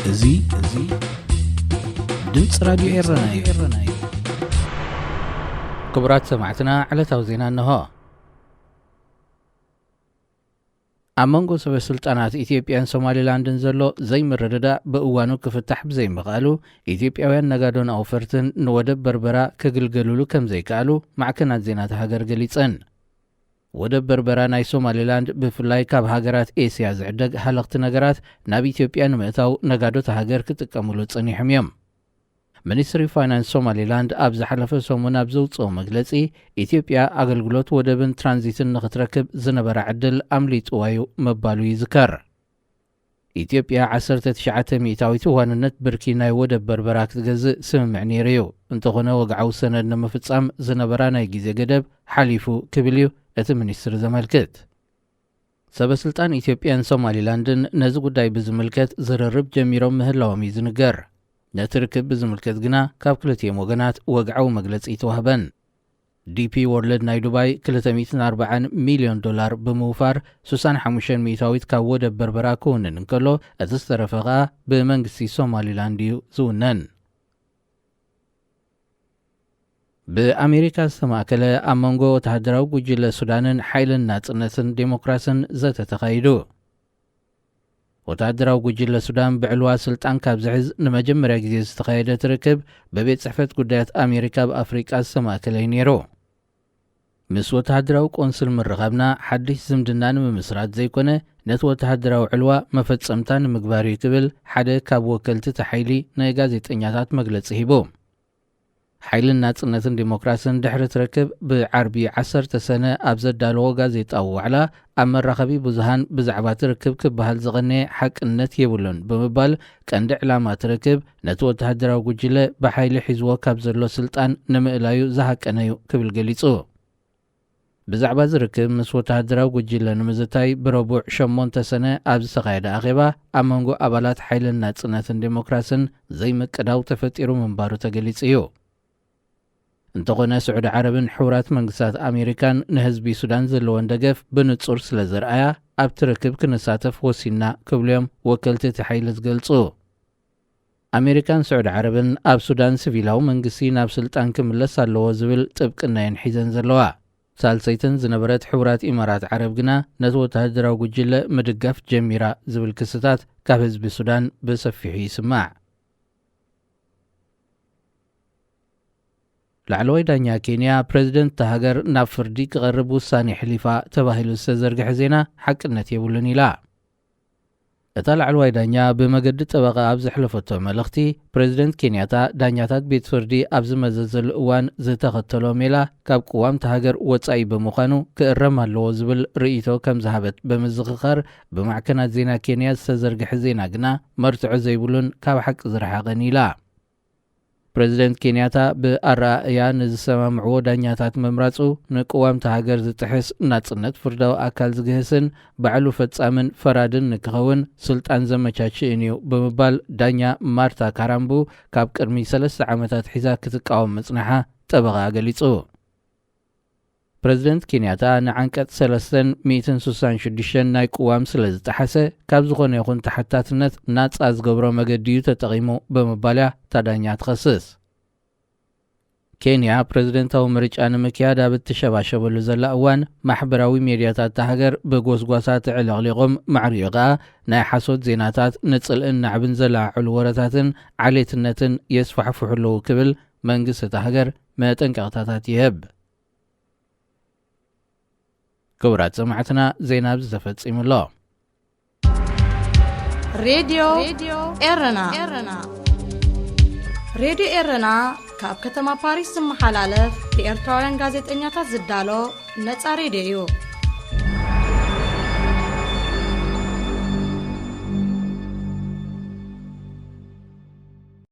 እዚ እዚ ድምፂ ራዲዮ ኤረና እዩ። ክቡራት ሰማዕትና፣ ዕለታዊ ዜና እንሆ። ኣብ መንጎ ሰበ ስልጣናት ኢትዮጵያን ሶማሊላንድን ዘሎ ዘይምርድዳእ ብእዋኑ ክፍታሕ ብዘይምኽኣሉ፣ ኢትዮጵያውያን ነጋዶን ኣውፈርትን ንወደብ በርበራ ክግልገልሉ ከም ዘይከኣሉ ማዕከናት ዜና እታ ሃገር ገሊጸን። ወደብ በርበራ ናይ ሶማሊላንድ፣ ብፍላይ ካብ ሃገራት ኤስያ ዝዕደግ ሃለኽቲ ነገራት ናብ ኢትዮጵያ ንምእታው ነጋዶ እታ ሃገር ክጥቀምሉ ጸኒሖም እዮም። ሚኒስትሪ ፋይናንስ ሶማሊላንድ ኣብ ዝሓለፈ ሰሙን ኣብ ዘውጽኦ መግለጺ፣ ኢትዮጵያ ኣገልግሎት ወደብን ትራንዚትን ንኽትረክብ ዝነበራ ዕድል ኣምሊጥዋ እዩ ምባሉ ይዝከር። ኢትዮጵያ ዓሰርተ ትሽዓተ ሚእታዊት ዋንነት ብርኪ ናይ ወደብ በርበራ ክትገዝእ ስምምዕ ነይሩ እዩ። እንተኾነ፣ ወግዓዊ ሰነድ ንምፍጻም ዝነበራ ናይ ግዜ ገደብ ሓሊፉ ክብል እዩ እቲ ሚኒስትሪ ዘመልክት። ሰበ ስልጣን ኢትዮጵያን ሶማሊላንድን ነዚ ጉዳይ ብዝምልከት ዝርርብ ጀሚሮም ምህላዎም እዩ ዝንገር። ነቲ ርክብ ብዝምልከት ግና ካብ ክልቲኦም ወገናት ወግዓዊ መግለጺ ኣይተዋህበን። ዲፒ ወርልድ ናይ ዱባይ ክልተ ሚእትን ኣርባዓን ሚልዮን ዶላር ብምውፋር፣ ስሳን ሓሙሽተን ሚእታዊት ካብ ወደብ በርበራ ክውንን እንከሎ፣ እቲ ዝተረፈ ከኣ ብመንግስቲ ሶማሊላንድ እዩ ዝውነን። ብኣሜሪካ ዝተማእከለ ኣብ መንጎ ወተሃደራዊ ጉጅለ ሱዳንን ሓይልን ናጽነትን ዴሞክራስን ዘተ ተኻይዱ። ወተሃደራዊ ጉጅለ ሱዳን ብዕልዋ ስልጣን ካብ ዝሕዝ ንመጀመርያ ግዜ ዝተኻየደ ትርክብ፣ ብቤት ጽሕፈት ጉዳያት ኣሜሪካ ኣብ ኣፍሪቃ ዝተማእከለ እዩ ነይሩ። ምስ ወተሃደራዊ ቆንስል ምርኻብና፣ ሓድሽ ዝምድና ንምምስራት ዘይኮነ፣ ነቲ ወተሃደራዊ ዕልዋ መፈጸምታ ንምግባር እዩ ክብል ሓደ ካብ ወከልቲ እቲ ሓይሊ ንጋዜጠኛታት መግለጺ ሂቡ። ሓይልን ናጽነትን ዲሞክራስን ድሕሪ እቲ ርክብ ብዓርቢ ዓሰርተ ሰነ ኣብ ዘዳለዎ ጋዜጣዊ ዋዕላ፣ ኣብ መራኸቢ ብዙሃን ብዛዕባ እቲ ርክብ ክበሃል ዝቐነየ ሓቅነት የብሉን ብምባል፣ ቀንዲ ዕላማ እቲ ርክብ ነቲ ወተሃደራዊ ጉጅለ ብሓይሊ ሒዝዎ ካብ ዘሎ ስልጣን ንምእላዩ ዝሃቀነ እዩ ክብል ገሊጹ። ብዛዕባ እዚ ርክብ ምስ ወተሃደራዊ ጉጅለ ንምዝታይ ብረቡዕ ሸሞንተ ሰነ ኣብ ዝተኻየደ ኣኼባ፣ ኣብ መንጎ ኣባላት ሓይልን ናጽነትን ዴሞክራስን ዘይምቅዳው ተፈጢሩ ምንባሩ ተገሊጹ እዩ። እንተኾነ፣ ስዑዲ ዓረብን ሕቡራት መንግስታት ኣሜሪካን ንህዝቢ ሱዳን ዘለወን ደገፍ ብንጹር ስለ ዘርኣያ፣ ኣብቲ ርክብ ክንሳተፍ ወሲንና ክብሉ እዮም ወከልቲ እቲ ሓይሊ ዝገልጹ። ኣሜሪካን ስዑዲ ዓረብን ኣብ ሱዳን ሲቪላዊ መንግስቲ ናብ ስልጣን ክምለስ ኣለዎ ዝብል ጥብቅና እየን ሒዘን ዘለዋ። ሳልሰይተን ዝነበረት ሕቡራት ኢማራት ዓረብ ግና ነቲ ወተሃደራዊ ጉጅለ ምድጋፍ ጀሚራ ዝብል ክስታት ካብ ህዝቢ ሱዳን ብሰፊሑ ይስማዕ። ላዕለዋይ ዳኛ ኬንያ፣ ፕሬዝደንት እታ ሃገር ናብ ፍርዲ ክቐርብ ውሳኔ ኣሕሊፋ ተባሂሉ ዝተዘርግሐ ዜና ሓቅነት የብሉን ኢላ። እታ ላዕለዋይ ዳኛ ብመገዲ ጠበቓ ኣብ ዘሕለፈቶ መልእኽቲ፣ ፕሬዝደንት ኬንያታ ዳኛታት ቤት ፍርዲ ኣብ ዝመዘዘሉ እዋን ዝተኸተሎ ሜላ ካብ ቅዋም እታ ሃገር ወጻኢ ብምዃኑ ክእረም ኣለዎ ዝብል ርእይቶ ከም ዝሃበት ብምዝኽኻር፣ ብማዕከናት ዜና ኬንያ ዝተዘርግሐ ዜና ግና መርትዖ ዘይብሉን ካብ ሓቂ ዝረሓቐን ኢላ። ፕሬዝደንት ኬንያታ ብኣረኣእያ ንዝሰማምዕዎ ዳኛታት ምምራጹ ንቅዋም እታ ሃገር ዝጥሕስ፣ ናጽነት ፍርዳዊ ኣካል ዝግህስን ባዕሉ ፈጻምን ፈራድን ንክኸውን ስልጣን ዘመቻችእን እዩ ብምባል ዳኛ ማርታ ካራምቡ ካብ ቅድሚ ሰለስተ ዓመታት ሒዛ ክትቃወም ምጽንሓ ጠበቓ ገሊጹ። ፕሬዝደንት ኬንያታ ንዓንቀጽ ሰለስተን ሚእትን ስሳን ሽዱሽተን ናይ ቅዋም ስለ ዝጠሓሰ፣ ካብ ዝኾነ ይኹን ተሓታትነት ናጻ ዝገብሮ መገዲ እዩ ተጠቒሙ ብምባል እያ እታ ዳኛ ትኸስስ። ኬንያ ፕሬዝደንታዊ ምርጫ ንምክያድ ኣብ እትሸባሸበሉ ዘላ እዋን፣ ማሕበራዊ ሜድያታት እታ ሃገር ብጎስጓሳት ኣዕለቕሊቖም፣ ማዕሪኡ ኸኣ ናይ ሓሶት ዜናታት፣ ንጽልእን ናዕብን ዘለዓዕሉ ወረታትን ዓሌትነትን የስፋሕፍሑ ኣለዉ ክብል መንግስቲ እታ ሃገር መጠንቀቕታታት ይህብ። ክቡራት ሰማዕትና፣ ዜና ኣብዚ ተፈጺሙ ኣሎ። ሬድዮ ኤረና። ሬድዮ ኤረና ካብ ከተማ ፓሪስ ዝመሓላለፍ ብኤርትራውያን ጋዜጠኛታት ዝዳሎ ነጻ ሬድዮ እዩ።